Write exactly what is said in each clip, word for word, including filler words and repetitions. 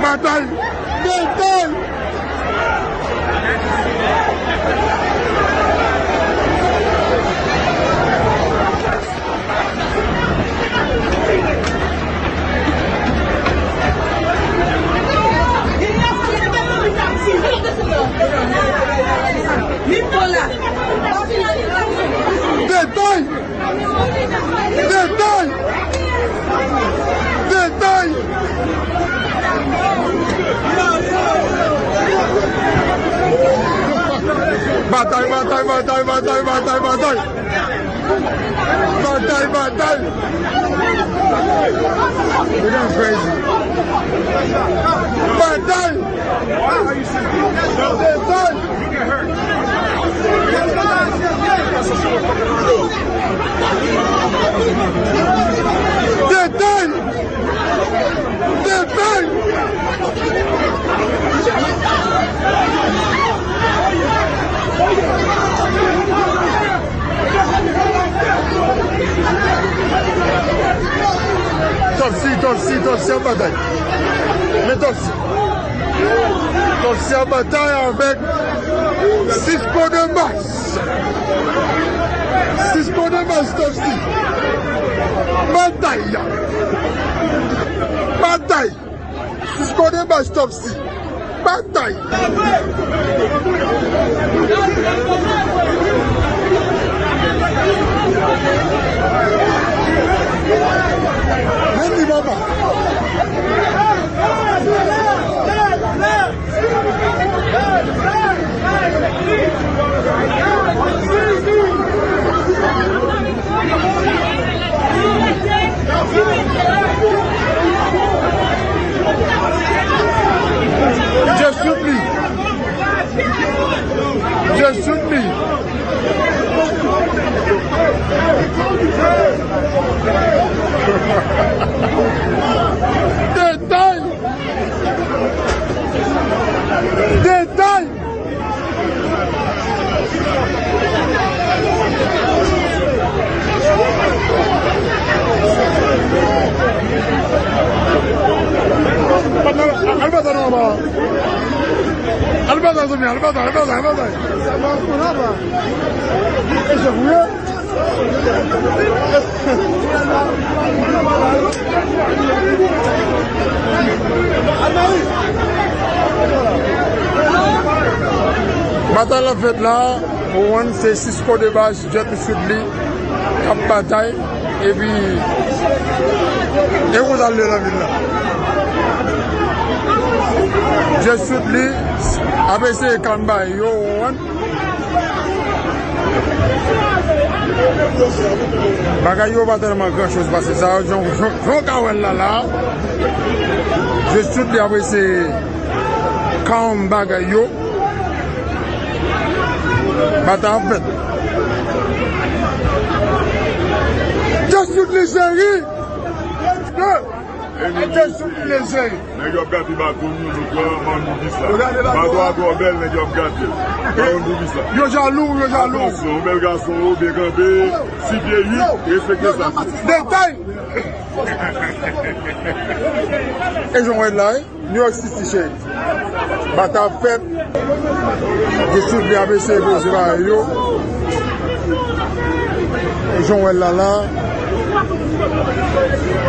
Batay! Batay! Detay! Detay! Detay! Batay, batay, batay, batay, batay, batay! Batay, batay! Nèg yo crazy. Batay! Detay! Detay! Detay! Topsy, Topsy, Topsy ap batay. Men Topsy. Topsy ap batay avèk Cisco de bas. Cisco de bas, Topsy. Batay. Batay. Cisco de bas, Topsy. Batay. Men li, papa. Just shoot me. Just shoot me. Detay! Detay! Al batay non, anba. Al batay, zanmi, al batay, al batay, al batay. E se vre. Batay la fèt la, ou konprann, se Cisco de bas, Jet Sudly k ap batay, epi e konsa l ye nan vil la. Jet Sudly ap eseye kalm bagay yo, ou konprann. Bagay yo pa tèlman gran choz pase sa, jan, jan, jan w ka wè l la, la. Jet Sudly ap eseye kalm bagay yo. Batay ap fèt. Jet Sudly cheri. Jet Sudly cheri. Nèg yo ap gate baton yo, nou pran mann pou bis la. Bato a twò bèl, nèg yo ap gate. Pran mann pou bis la. Yo jalou, yo jalou. Atansyon, yon bèl gason, ou byen kanpe, sis pye uit, respekte sa. Detay! E jan w wè l la, wi. New York City, cheri. Batay ap fèt. Jet Sudly ap eseye poze bagay yo. Jan w wè l la la.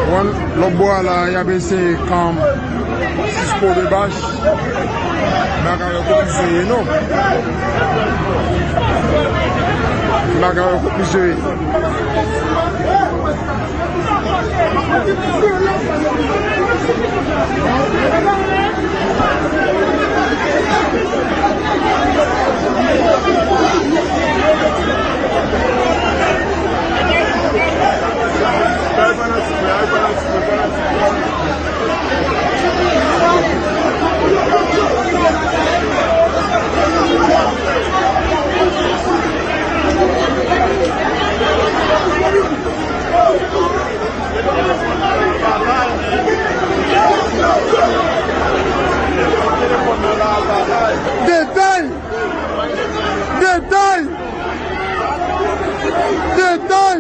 Wan, lòt bò a la, y ap eseye kalm Cisco de bas. Bagay yo konplike, non. Bagay yo konplike. Detay! Detay! Detay!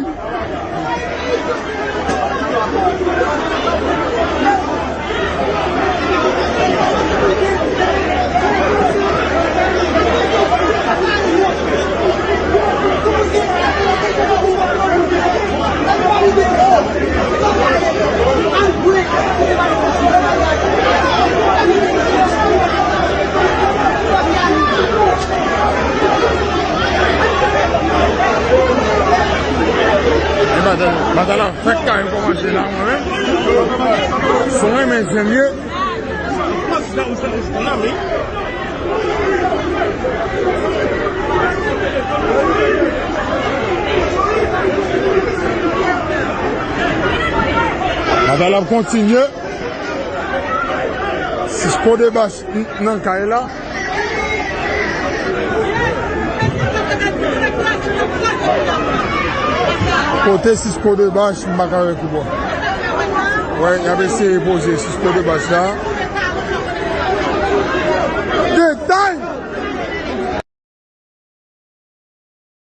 Son renmen zen ye. Batay la ap kontinye. Sisco Debache nan kay la. Kote Sisco Debache, m pa ka wè koubo. Wè, y ap eseye poze Sisco Debache la.